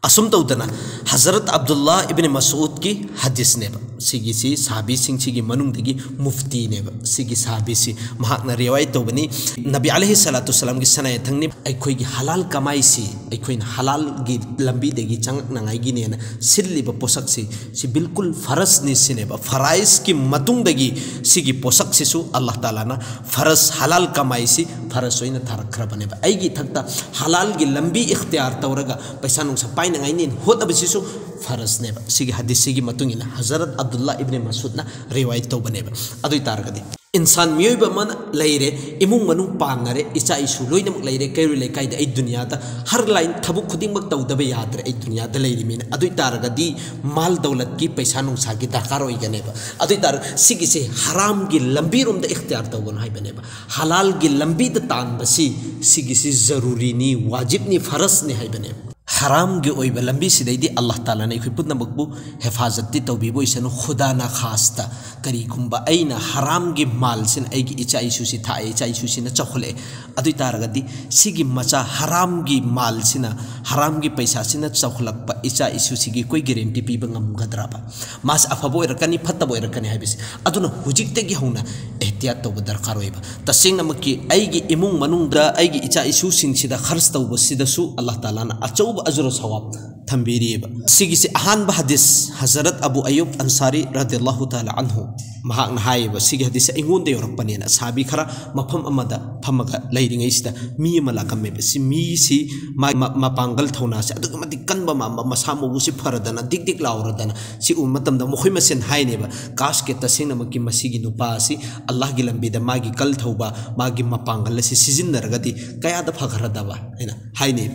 ꯑꯁꯨꯝ ꯇꯧꯗꯅ ꯍꯖꯔꯠ ꯑꯕꯗꯨꯜꯂꯥ ꯏꯕꯅꯤ ꯃꯁꯎꯗꯀꯤ ꯍꯗꯤꯁꯅꯦꯕ꯫ ꯁꯤꯒꯤꯁꯤ ꯁꯥꯕꯤꯁꯤꯡꯁꯤꯒꯤ ꯃꯅꯨꯡꯗꯒꯤ ꯃꯨꯐꯇꯤꯅꯦꯕ꯫ ꯁꯤꯒꯤ ꯁꯥꯕꯤꯁꯤ ꯃꯍꯥꯛꯅ ꯔꯤꯋꯥꯌꯠ ꯇꯧꯕꯅꯤ, ꯅꯕꯤ ꯑꯂꯩꯍꯤ ꯁꯂꯥꯇꯨ ꯁꯂꯥꯝꯒꯤ ꯁꯅꯥ ꯌꯥꯊꯪꯅꯤ, ꯑꯩꯈꯣꯏꯒꯤ ꯍꯂꯥꯜ ꯀꯃꯥꯏꯁꯤ, ꯑꯩꯈꯣꯏꯅ ꯍꯂꯥꯜꯒꯤ ꯂꯝꯕꯤꯗꯒꯤ ꯆꯪꯂꯛꯅꯉꯥꯏꯒꯤꯅꯦꯅ ꯁꯤꯜꯂꯤꯕ ꯄꯣꯠꯁꯛꯁꯤ, ꯁꯤ ꯕꯤꯜꯀꯨꯜ ꯐꯔꯁꯅꯤ ꯁꯤꯅꯦꯕ꯫ ꯐꯔꯥꯏꯖꯀꯤ ꯃꯇꯨꯡꯗꯒꯤ ꯁꯤꯒꯤ ꯄꯣꯠꯁꯛꯁꯤꯁꯨ ꯑꯜꯂꯥꯍ ꯇꯥꯂꯥꯅ ꯐꯔꯁ, ꯍꯂꯥꯜ ꯀꯃꯥꯏꯁꯤ ꯐꯔꯁ ꯑꯣꯏꯅ ꯊꯥꯔꯛꯈ꯭ꯔꯕꯅꯦꯕ꯫ ꯑꯩꯒꯤ ꯏꯊꯛꯇ ꯍꯂꯥꯜꯒꯤ ꯂꯝꯕꯤ ꯏꯈꯇꯤꯌꯥꯔ ꯇꯧꯔꯒ ꯄꯩꯁꯥ ꯅꯨꯡꯁꯥ ꯄꯥꯏꯅꯉꯥꯏꯅꯦꯅ ꯍꯣꯠꯅꯕꯁꯤꯁꯨ ꯐꯔꯁꯅꯦꯕ꯫ ꯁꯤꯒꯤ ꯍꯗꯤꯁꯁꯤꯒꯤ ꯃꯇꯨꯡ ꯏꯟꯅ ꯍꯖꯔꯠ ꯑꯕꯗꯨꯜꯂꯥ ꯏꯕꯅꯤ ꯃꯁꯨꯗꯅ ꯔꯤꯋꯥꯌꯠ ꯇꯧꯕꯅꯦꯕ꯫ ꯑꯗꯨ ꯑꯣꯏ ꯇꯥꯔꯒꯗꯤ ꯏꯟꯁꯥꯟ ꯃꯤꯑꯣꯏꯕ ꯑꯃꯅ ꯂꯩꯔꯦ, ꯏꯃꯨꯡ ꯃꯅꯨꯡ ꯄꯥꯟꯅꯔꯦ, ꯏꯆꯥ ꯏꯁꯨ ꯂꯣꯏꯅꯃꯛ ꯂꯩꯔꯦ, ꯀꯩꯔꯣꯏ ꯂꯩꯀꯥꯏꯗ ꯑꯩ ꯗꯨꯅꯤꯌꯥꯗ ꯍꯔ ꯂꯥꯏꯟ ꯊꯕꯛ ꯈꯨꯗꯤꯡꯃꯛ ꯇꯧꯗꯕ ꯌꯥꯗ꯭ꯔꯦ, ꯑꯩ ꯗꯨꯅꯤꯌꯥꯗ ꯂꯩꯔꯤꯃꯤꯅ꯫ ꯑꯗꯨ ꯑꯣꯏ ꯇꯥꯔꯒꯗꯤ ꯃꯥꯜ ꯗꯧꯂꯠꯀꯤ ꯄꯩꯁꯥ ꯅꯨꯡꯁꯥꯒꯤ ꯗꯔꯀꯥꯔ ꯑꯣꯏꯒꯅꯦꯕ꯫ ꯑꯗꯨ ꯑꯣꯏ ꯇꯥꯔꯒ ꯁꯤꯒꯤꯁꯦ ꯍꯔꯥꯝꯒꯤ ꯂꯝꯕꯤꯔꯣꯝꯗ ꯏꯈꯇꯤꯌꯥꯔ ꯇꯧꯒꯅꯨ ꯍꯥꯏꯕꯅꯦꯕ꯫ ꯍꯂꯥꯜꯒꯤ ꯂꯝꯕꯤꯗ ꯇꯥꯟꯕꯁꯤ, ꯁꯤꯒꯤꯁꯤ ꯖꯔꯨꯔꯤꯅꯤ, ꯋꯥꯖꯤꯕꯅꯤ, ꯐꯔꯁꯅꯤ ꯍꯥꯏꯕꯅꯦꯕ꯫ ꯍꯔꯥꯝꯒꯤ ꯑꯣꯏꯕ ꯂꯝꯕꯤꯁꯤꯗꯩꯗꯤ ꯑꯜꯂꯥꯍ ꯇꯥꯂꯥꯅ ꯑꯩꯈꯣꯏ ꯄꯨꯝꯅꯃꯛꯄꯨ ꯍꯦꯐꯥꯖꯠꯇꯤ ꯇꯧꯕꯤꯕ ꯑꯣꯏꯁꯅꯨ꯫ ꯈꯨꯗꯥꯅ ꯈꯥꯁꯇ ꯀꯔꯤꯒꯨꯝꯕ ꯑꯩꯅ ꯍꯔꯥꯝꯒꯤ ꯃꯥꯜꯁꯤꯅ ꯑꯩꯒꯤ ꯏꯆꯥ ꯏꯁꯨꯁꯤ ꯊꯥꯛꯑꯦ, ꯏꯆꯥ ꯏꯁꯨꯁꯤꯅ ꯆꯥꯎꯈꯠꯂꯛꯑꯦ, ꯑꯗꯨ ꯑꯣꯏ ꯇꯥꯔꯒꯗꯤ ꯁꯤꯒꯤ ꯃꯆꯥ ꯍꯔꯥꯝꯒꯤ ꯃꯥꯜꯁꯤꯅ, ꯍꯔꯥꯝꯒꯤ ꯄꯩꯁꯥꯁꯤꯅ ꯆꯥꯎꯈꯠꯂꯛꯄ ꯏꯆꯥ ꯏꯁꯨꯁꯤꯒꯤ ꯑꯩꯈꯣꯏ ꯒꯦꯔꯦꯟꯇꯤ ꯄꯤꯕ ꯉꯝꯒꯗ꯭ꯔꯕ? ꯃꯥꯁꯤ ꯑꯐꯕ ꯑꯣꯏꯔꯛꯀꯅꯤ, ꯐꯠꯇꯕ ꯑꯣꯏꯔꯛꯀꯅꯤ ꯍꯥꯏꯕꯁꯤ꯫ ꯑꯗꯨꯅ ꯍꯧꯖꯤꯛꯇꯒꯤ ꯍꯧꯅ ꯑꯦꯍꯇꯤꯌꯥꯠ ꯇꯧꯕ ꯗꯔꯀꯥꯔ ꯑꯣꯏꯕ꯫ ꯇꯁꯦꯡꯅꯃꯛꯀꯤ ꯑꯩꯒꯤ ꯏꯃꯨꯡ ꯃꯅꯨꯡꯗ ꯑꯩꯒꯤ ꯏꯆꯥ ꯏꯁꯨꯁꯤꯡꯁꯤꯗ ꯈꯔꯆ ꯇꯧꯕꯁꯤꯗꯁꯨ ꯑꯜꯂꯥꯍ ꯇꯥꯂꯥꯅ ꯑꯆꯧꯕ ꯑꯖꯔ ꯁꯋꯥꯕ ꯊꯝꯕꯤꯔꯤꯑꯕ꯫ ꯁꯤꯒꯤꯁꯤ ꯑꯍꯥꯟꯕ ꯍꯗꯤꯁ, ꯍꯖꯔꯠ ꯑꯕꯨ ꯑꯌꯨꯕ ꯑꯟꯁꯥꯔꯤ ꯔꯗꯤꯌꯜꯂꯥꯍꯨ ꯇꯥꯂꯥ ꯑꯟꯍꯨ, ꯃꯍꯥꯛꯅ ꯍꯥꯏꯌꯦꯕ, ꯁꯤꯒꯤ ꯍꯗꯤꯁꯁꯦ ꯑꯩꯉꯣꯟꯗ ꯌꯧꯔꯛꯄꯅꯦꯅ꯫ ꯑꯁꯍꯥꯕꯤ ꯈꯔ ꯃꯐꯝ ꯑꯃꯗ ꯐꯝꯃꯒ ꯂꯩꯔꯤꯉꯩꯁꯤꯗ ꯃꯤ ꯑꯃ ꯂꯥꯛꯑꯝꯃꯦꯕ꯫ ꯁꯤ ꯃꯤꯁꯤ ꯃꯥ-, ꯃ-, ꯃꯄꯥꯡꯒꯜ ꯊꯧꯅꯥꯁꯦ ꯑꯗꯨꯛꯀꯤ ꯃꯇꯤꯛ ꯀꯟꯕ ꯃꯥꯟꯕ, ꯃꯁꯥ ꯃꯎꯁꯤ ꯐꯔꯗꯅ, ꯗꯤꯛ ꯗꯤꯛ ꯂꯥꯎꯔꯗꯅ꯫ ꯁꯤ ꯎꯕ ꯃꯇꯝꯗ ꯃꯈꯣꯏ ꯃꯁꯦꯟ ꯍꯥꯏꯅꯦꯕ, "ꯀꯥꯁꯀꯦ, ꯇꯁꯦꯡꯅꯃꯛꯀꯤ ꯃꯁꯤꯒꯤ ꯅꯨꯄꯥ ꯑꯁꯤ ꯑꯜꯂꯥꯍꯒꯤ ꯂꯝꯕꯤꯗ ꯃꯥꯒꯤ ꯀꯜ ꯊꯧꯕ, ꯃꯥꯒꯤ ꯃꯄꯥꯡꯒꯜ ꯑꯁꯤ ꯁꯤꯖꯤꯟꯅꯔꯒꯗꯤ ꯀꯌꯥꯗ ꯐꯈ꯭ꯔꯗꯕ?" ꯍꯥꯏꯅ ꯍꯥꯏꯅꯩ꯫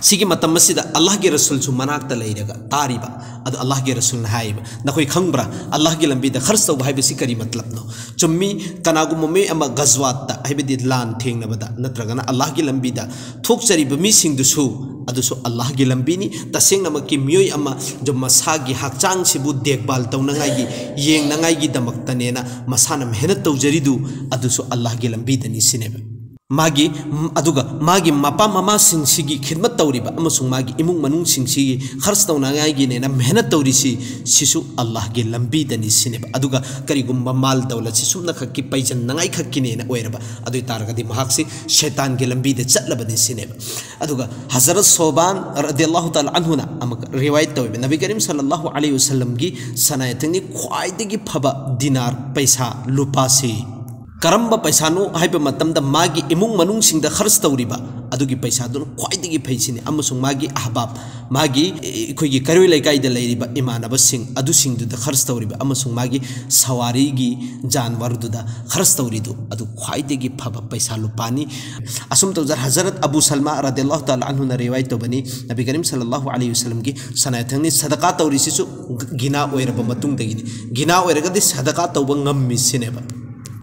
ꯁꯤꯒꯤ ꯃꯇꯝ ꯑꯁꯤꯗ ꯑꯜꯂꯥꯍꯒꯤ ꯔꯁꯨꯜꯁꯨ ꯃꯅꯥꯛꯇ ꯂꯩꯔꯒ ꯇꯥꯔꯤꯕ꯫ ꯑꯗꯣ ꯑꯜꯂꯥꯍꯒꯤ ꯔꯁꯨꯜꯅ ꯍꯥꯏꯌꯦꯕ, "ꯅꯈꯣꯏ ꯈꯪꯕ꯭ꯔꯥ, ꯑꯜꯂꯥꯍꯒꯤ ꯂꯝꯕꯤꯗ ꯈꯔꯆ ꯇꯧꯕ ꯍꯥꯏꯕꯁꯤ ꯀꯔꯤ ꯃꯇꯂꯕꯅꯣ?" ꯆꯨꯝꯃꯤ, ꯀꯅꯥꯒꯨꯝꯕ ꯃꯤꯑꯣꯏ ꯑꯃ ꯒꯖꯋꯥꯠꯇ, ꯍꯥꯏꯕꯗꯤ ꯂꯥꯟ ꯊꯦꯡꯅꯕꯗ ꯅꯠꯇ꯭ꯔꯒꯅ ꯑꯜꯂꯥꯍꯒꯤ ꯂꯝꯕꯤꯗ ꯊꯣꯛꯆꯔꯤꯕ ꯃꯤꯁꯤꯡꯗꯨꯁꯨ, ꯑꯗꯨꯁꯨ ꯑꯜꯂꯥꯍꯒꯤ ꯂꯝꯕꯤꯅꯤ꯫ ꯇꯁꯦꯡꯅꯃꯛꯀꯤ ꯃꯤꯑꯣꯏ ꯑꯃ ꯃꯁꯥꯒꯤ ꯍꯛꯆꯥꯡꯁꯤꯕꯨ ꯗꯦꯈꯕꯥꯜ ꯇꯧꯅꯉꯥꯏꯒꯤ, ꯌꯦꯡꯅꯉꯥꯏꯒꯤꯗꯃꯛꯇꯅꯦꯅ ꯃꯁꯥꯅ ꯃꯦꯍꯅꯠ ꯇꯧꯖꯔꯤꯗꯨ, ꯑꯗꯨꯁꯨ ꯑꯜꯂꯥꯍꯒꯤ ꯂꯝꯕꯤꯗꯅꯤ ꯁꯤꯅꯦꯕ꯫ ꯃꯥꯒꯤ, ꯑꯗꯨꯒ ꯃꯥꯒꯤ ꯃꯄꯥ ꯃꯃꯥꯁꯤꯡꯁꯤꯒꯤ ꯈꯤꯗꯃꯠ ꯇꯧꯔꯤꯕ ꯑꯃꯁꯨꯡ ꯃꯥꯒꯤ ꯏꯃꯨꯡ ꯃꯅꯨꯡꯁꯤꯡꯁꯤꯒꯤ ꯈꯔꯆ ꯇꯧꯅꯉꯥꯏꯒꯤꯅꯦꯅ ꯃꯦꯍꯅꯠ ꯇꯧꯔꯤꯁꯤ, ꯁꯤꯁꯨ ꯑꯜꯂꯥꯍꯒꯤ ꯂꯝꯕꯤꯗꯅꯤ ꯁꯤꯅꯦꯕ꯫ ꯑꯗꯨꯒ ꯀꯔꯤꯒꯨꯝꯕ ꯃꯥꯜ ꯗꯧꯂꯠꯁꯤ ꯁꯨꯞꯅꯈꯛꯀꯤ ꯄꯩꯖꯟꯅꯉꯥꯏ ꯈꯛꯀꯤꯅꯦꯅ ꯑꯣꯏꯔꯕ, ꯑꯗꯨ ꯑꯣꯏ ꯇꯥꯔꯒꯗꯤ ꯃꯍꯥꯛꯁꯤ ꯁꯩꯇꯥꯟꯒꯤ ꯂꯝꯕꯤꯗ ꯆꯠꯂꯕꯅꯤ ꯁꯤꯅꯦꯕ꯫ ꯑꯗꯨꯒ ꯍꯖꯔꯠ ꯁꯣꯕꯥꯟ ꯔꯗꯤꯌꯜꯂꯥꯍꯨ ꯇꯥꯂꯥ ꯑꯟꯍꯨꯅ ꯑꯃꯨꯛ ꯔꯤꯋꯥꯌꯠ ꯇꯧꯋꯦꯕ, ꯅꯕꯤ ꯀꯔꯤꯝ ꯁꯜꯂꯜꯂꯥꯍꯨ ꯑꯂꯩꯍꯤ ꯋꯁꯜꯂꯝꯒꯤ ꯁꯅꯥ ꯌꯥꯊꯪꯅꯤ ꯈ꯭ꯋꯥꯏꯗꯒꯤ ꯐꯕ ꯗꯤꯅꯥꯔ, ꯄꯩꯁꯥ, ꯂꯨꯄꯥꯁꯤ ꯀꯔꯝꯕ ꯄꯩꯁꯥꯅꯣ ꯍꯥꯏꯕ ꯃꯇꯝꯗ, ꯃꯥꯒꯤ ꯏꯃꯨꯡ ꯃꯅꯨꯡꯁꯤꯡꯗ ꯈꯔꯆ ꯇꯧꯔꯤꯕ ꯑꯗꯨꯒꯤ ꯄꯩꯁꯥꯗꯨꯅ ꯈ꯭ꯋꯥꯏꯗꯒꯤ ꯐꯩ ꯁꯤꯅꯤ꯫ ꯑꯃꯁꯨꯡ ꯃꯥꯒꯤ ꯑꯍꯕꯥꯕ, ꯃꯥꯒꯤ, ꯑꯩꯈꯣꯏꯒꯤ ꯀꯩꯔꯣꯏ ꯂꯩꯀꯥꯏꯗ ꯂꯩꯔꯤꯕ ꯏꯃꯥꯟꯅꯕꯁꯤꯡ ꯑꯗꯨꯁꯤꯡꯗꯨꯗ ꯈꯔꯆ ꯇꯧꯔꯤꯕ, ꯑꯃꯁꯨꯡ ꯃꯥꯒꯤ ꯁꯋꯥꯔꯤꯒꯤ ꯖꯥꯟꯋꯔꯗꯨꯗ ꯈꯔꯆ ꯇꯧꯔꯤꯗꯨ, ꯑꯗꯨ ꯈ꯭ꯋꯥꯏꯗꯒꯤ ꯐꯕ ꯄꯩꯁꯥ ꯂꯨꯄꯥꯅꯤ꯫ ꯑꯁꯨꯝ ꯇꯧꯖꯔ ꯍꯖꯔꯠ ꯑꯕꯨ ꯁꯜꯃꯥ ꯔꯗꯤꯌꯜꯂꯥꯍꯨ ꯇꯥꯂꯥ ꯑꯟꯍꯨꯅ ꯔꯤꯋꯥꯌꯠ ꯇꯧꯕꯅꯤ, ꯅꯕꯤ ꯀꯔꯤꯝ ꯁꯜꯂꯜꯂꯥꯍꯨ ꯑꯂꯩꯍꯤ ꯋꯁꯜꯂꯝꯒꯤ ꯁꯅꯥ ꯌꯥꯊꯪꯅꯤ ꯁꯗꯀꯥ ꯇꯧꯔꯤꯁꯤꯁꯨ ꯒꯤꯅꯥ ꯑꯣꯏꯔꯕ ꯃꯇꯨꯡꯗꯒꯤꯅꯤ꯫ ꯒꯤꯅꯥ ꯑꯣꯏꯔꯒꯗꯤ ꯁꯗꯀꯥ ꯇꯧꯕ ꯉꯝꯃꯤ ꯁꯤꯅꯦꯕ꯫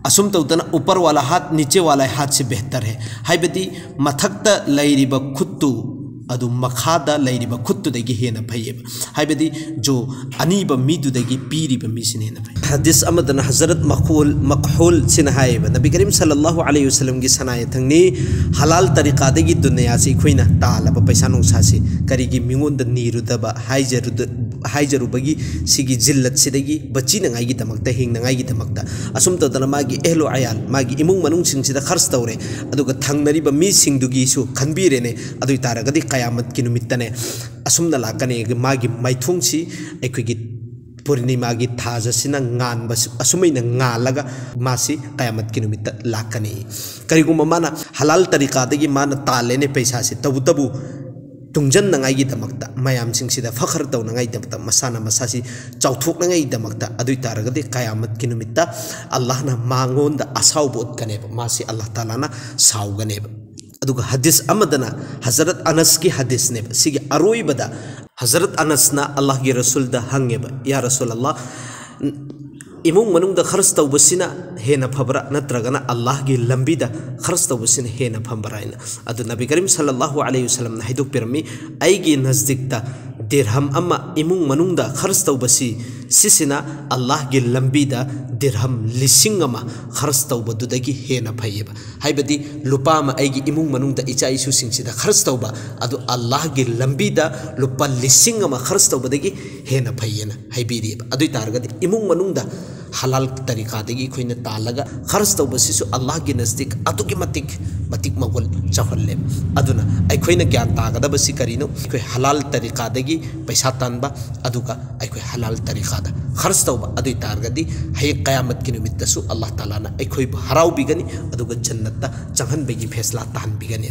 ꯑꯁꯨꯝ ꯇꯧꯗꯅ ꯎꯄꯔ ꯋꯥꯂꯥ ꯍꯥꯠ, ꯅꯤꯆꯦ ꯋꯥꯂꯥ ꯍꯥꯠꯁꯤ ꯕꯦꯍꯇꯔ ꯍꯦ, ꯍꯥꯏꯕꯗꯤ ꯃꯊꯛꯇ ꯂꯩꯔꯤꯕ ꯈꯨꯠꯇꯨ ꯑꯗꯨ ꯃꯈꯥꯗ ꯂꯩꯔꯤꯕ ꯈꯨꯠꯇꯨꯗꯒꯤ ꯍꯦꯟꯅ ꯐꯩꯌꯦꯕ꯫ ꯍꯥꯏꯕꯗꯤ ꯖꯣ ꯑꯅꯤꯕ ꯃꯤꯗꯨꯗꯒꯤ ꯄꯤꯔꯤꯕ ꯃꯤꯁꯤꯅ ꯍꯦꯟꯅ ꯐꯩ꯫ ꯍꯗꯤꯁ ꯑꯃꯗꯅ ꯍꯖꯔꯠ ꯃꯈꯨꯜ, ꯃꯈꯨꯜ ꯁꯤꯅ ꯍꯥꯏꯌꯦꯕ, ꯅꯕꯤ ꯀꯔꯤꯝ ꯁꯜꯂꯜꯂꯥꯍꯨ ꯑꯂꯩꯍꯤ ꯋꯁꯜꯂꯝꯒꯤ ꯁꯅꯥ ꯌꯥꯊꯪꯅꯤ ꯍꯂꯥꯜ ꯇꯔꯤꯀꯥꯗꯒꯤ ꯗꯨꯅꯤꯌꯥꯁꯤ ꯑꯩꯈꯣꯏꯅ ꯇꯥꯜꯂꯕ ꯄꯩꯁꯥ ꯅꯨꯡꯁꯥꯁꯤ ꯀꯔꯤꯒꯤ ꯃꯤꯉꯣꯟꯗ ꯅꯤꯔꯨꯗꯕ, ꯍꯥꯏꯖꯔꯨꯗ-, ꯍꯥꯏꯖꯔꯨꯕꯒꯤ ꯁꯤꯒꯤ ꯖꯤꯜꯂꯠꯁꯤꯗꯒꯤ ꯕꯆꯤꯅꯉꯥꯏꯒꯤꯗꯃꯛꯇ, ꯍꯤꯡꯅꯉꯥꯏꯒꯤꯗꯃꯛꯇ꯫ ꯑꯁꯨꯝ ꯇꯧꯗꯅ ꯃꯥꯒꯤ ꯑꯦꯍꯂꯨ ꯑꯌꯥꯜ, ꯃꯥꯒꯤ ꯏꯃꯨꯡ ꯃꯅꯨꯡꯁꯤꯡꯁꯤꯗ ꯈꯔꯆ ꯇꯧꯔꯦ, ꯑꯗꯨꯒ ꯊꯪꯅꯔꯤꯕ ꯃꯤꯁꯤꯡꯗꯨꯒꯤꯁꯨ ꯈꯟꯕꯤꯔꯦꯅꯦ꯫ ꯑꯗꯨ ꯑꯣꯏ ꯇꯥꯔꯒꯗꯤ ꯀꯌꯥꯃꯠꯀꯤ ꯅꯨꯃꯤꯠꯇꯅꯦ ꯑꯁꯨꯝꯅ ꯂꯥꯛꯀꯅꯤ꯫ ꯃꯥꯒꯤ ꯃꯥꯏꯊꯣꯡꯁꯤ ꯑꯩꯈꯣꯏꯒꯤ ꯄꯨꯔꯅꯤꯃꯥꯒꯤ ꯊꯥꯖꯁꯤꯅ ꯉꯥꯟꯕ, ꯑꯁꯨꯃꯥꯏꯅ ꯉꯥꯜꯂꯒ ꯃꯥꯁꯤ ꯀꯌꯥꯃꯠꯀꯤ ꯅꯨꯃꯤꯠꯇ ꯂꯥꯛꯀꯅꯤ꯫ ꯀꯔꯤꯒꯨꯝꯕ ꯃꯥꯅ ꯍꯂꯥꯜ ꯇꯔꯤꯀꯥꯗꯒꯤ ꯃꯥꯅ ꯇꯥꯜꯂꯦꯅꯦ ꯄꯩꯁꯥꯁꯤ, ꯇꯧꯕꯇꯕꯨ ꯇꯨꯡꯖꯟꯅꯉꯥꯏꯒꯤꯗꯃꯛꯇ, ꯃꯌꯥꯝꯁꯤꯡꯁꯤꯗ ꯐꯈꯔ ꯇꯧꯅꯉꯥꯏꯒꯤꯗꯃꯛꯇ, ꯃꯁꯥꯅ ꯃꯁꯥꯁꯤ ꯆꯥꯎꯊꯣꯛꯅꯉꯥꯏꯒꯤꯗꯃꯛꯇ, ꯑꯗꯨ ꯑꯣꯏ ꯇꯥꯔꯒꯗꯤ ꯀꯌꯥꯃꯠꯀꯤ ꯅꯨꯃꯤꯠꯇ ꯑꯜꯂꯥꯍꯅ ꯃꯉꯣꯟꯗ ꯑꯁꯥꯎꯕ ꯎꯠꯀꯅꯦꯕ, ꯃꯥꯁꯤ ꯑꯜꯂꯥꯍ ꯇꯥꯂꯥꯅ ꯁꯥꯎꯒꯅꯦꯕ꯫ ꯑꯗꯨꯒ ꯍꯗꯤꯁ ꯑꯃꯗꯅ, ꯍꯖꯔꯠ ꯑꯅꯁꯀꯤ ꯍꯗꯤꯁꯅꯦꯕ, ꯁꯤꯒꯤ ꯑꯔꯣꯏꯕꯗ ꯍꯖꯔꯠ ꯑꯅꯁꯅ ꯑꯜꯂꯥꯍꯒꯤ ꯔꯁꯨꯜꯗ ꯍꯪꯉꯦꯕ, "ꯌꯥ ꯔꯁꯨꯜ ꯑꯜꯂꯥꯍ, ꯏꯃꯨꯡ ꯃꯅꯨꯡꯗ ꯈꯔꯁ ꯇꯧꯕꯁꯤꯅ ꯍꯦꯟꯅ ꯐꯕ꯭ꯔꯥ, ꯅꯠꯇ꯭ꯔꯒꯅ ꯑꯜꯂꯥꯍꯒꯤ ꯂꯝꯕꯤꯗ ꯈꯔꯁ ꯇꯧꯕꯁꯤꯅ ꯍꯦꯟꯅ ꯐꯕ꯭ꯔꯥ?" ꯍꯥꯏꯅ꯫ ꯑꯗꯨ ꯅꯕꯤ ꯀꯔꯤꯝ ꯁꯜꯂꯜꯂꯥꯍꯨ ꯑꯂꯩꯍꯤ ꯋꯁꯜꯂꯝꯅ ꯍꯥꯏꯗꯣꯛꯄꯤꯔꯝꯃꯤ, "ꯑꯩꯒꯤ ꯅꯖꯗꯤꯛꯇ ꯗꯤꯔꯍꯝ ꯑꯃ ꯏꯃꯨꯡ ꯃꯅꯨꯡꯗ ꯈꯔꯁ ꯇꯧꯕꯁꯤ, ꯁꯤꯁꯤꯅ ꯑꯜꯂꯥꯍꯒꯤ ꯂꯝꯕꯤꯗ ꯗꯤꯔꯍꯝ ꯂꯤꯁꯤꯡ ꯑꯃ ꯈꯔꯁ ꯇꯧꯕꯗꯨꯗꯒꯤ ꯍꯦꯟꯅ ꯐꯩꯌꯦꯕ"꯫ ꯍꯥꯏꯕꯗꯤ ꯂꯨꯄꯥ ꯑꯃ ꯑꯩꯒꯤ ꯏꯃꯨꯡ ꯃꯅꯨꯡꯗ ꯏꯆꯥ ꯏꯁꯨꯁꯤꯡꯁꯤꯗ ꯈꯔꯁ ꯇꯧꯕ, ꯑꯗꯨ ꯑꯜꯂꯥꯍꯒꯤ ꯂꯝꯕꯤꯗ ꯂꯨꯄꯥ ꯂꯤꯁꯤꯡ ꯑꯃ ꯈꯔꯁ ꯇꯧꯕꯗꯒꯤ ꯍꯦꯟꯅ ꯐꯩꯌꯦꯅ ꯍꯥꯏꯕꯤꯔꯤꯑꯕ꯫ ꯑꯗꯨ ꯑꯣꯏ ꯇꯥꯔꯒꯗꯤ ꯏꯃꯨꯡ ꯃꯅꯨꯡꯗ ꯍꯂꯥꯜ ꯇꯔꯤꯀꯥꯗꯒꯤ ꯑꯩꯈꯣꯏꯅ ꯇꯥꯜꯂꯒ ꯈꯔꯁ ꯇꯧꯕꯁꯤꯁꯨ ꯑꯜꯂꯥꯍꯒꯤ ꯅꯖꯗꯤꯛ ꯑꯗꯨꯛꯀꯤ ꯃꯇꯤꯛ, ꯃꯇꯤꯛ ꯃꯒꯨꯟ ꯆꯥꯎꯍꯜꯂꯦꯕ꯫ ꯑꯗꯨꯅ ꯑꯩꯈꯣꯏꯅ ꯒ꯭ꯌꯥꯟ ꯇꯥꯒꯗꯕꯁꯤ ꯀꯔꯤꯅꯣ? ꯑꯩꯈꯣꯏ ꯍꯂꯥꯜ ꯇꯔꯤꯀꯥꯗꯒꯤ ꯄꯩꯁꯥ ꯇꯥꯟꯕ, ꯑꯗꯨꯒ ꯑꯩꯈꯣꯏ ꯍꯂꯥꯜ ꯇꯔꯤꯀꯥꯗ ꯈꯔꯁ ꯇꯧꯕ, ꯑꯗꯨ ꯑꯣꯏ ꯇꯥꯔꯒꯗꯤ ꯍꯌꯦꯡ ꯀꯌꯥꯃꯠꯀꯤ ꯅꯨꯃꯤꯠꯇꯁꯨ ꯑꯜꯂꯥꯍ ꯇꯥꯂꯥꯅ ꯑꯩꯈꯣꯏꯕꯨ ꯍꯔꯥꯎꯕꯤꯒꯅꯤ, ꯑꯗꯨꯒ ꯖꯟꯅꯠꯇ ꯆꯪꯍꯟꯕꯒꯤ ꯐꯦꯁꯂꯥ ꯇꯥꯍꯟꯕꯤꯒꯅꯤ꯫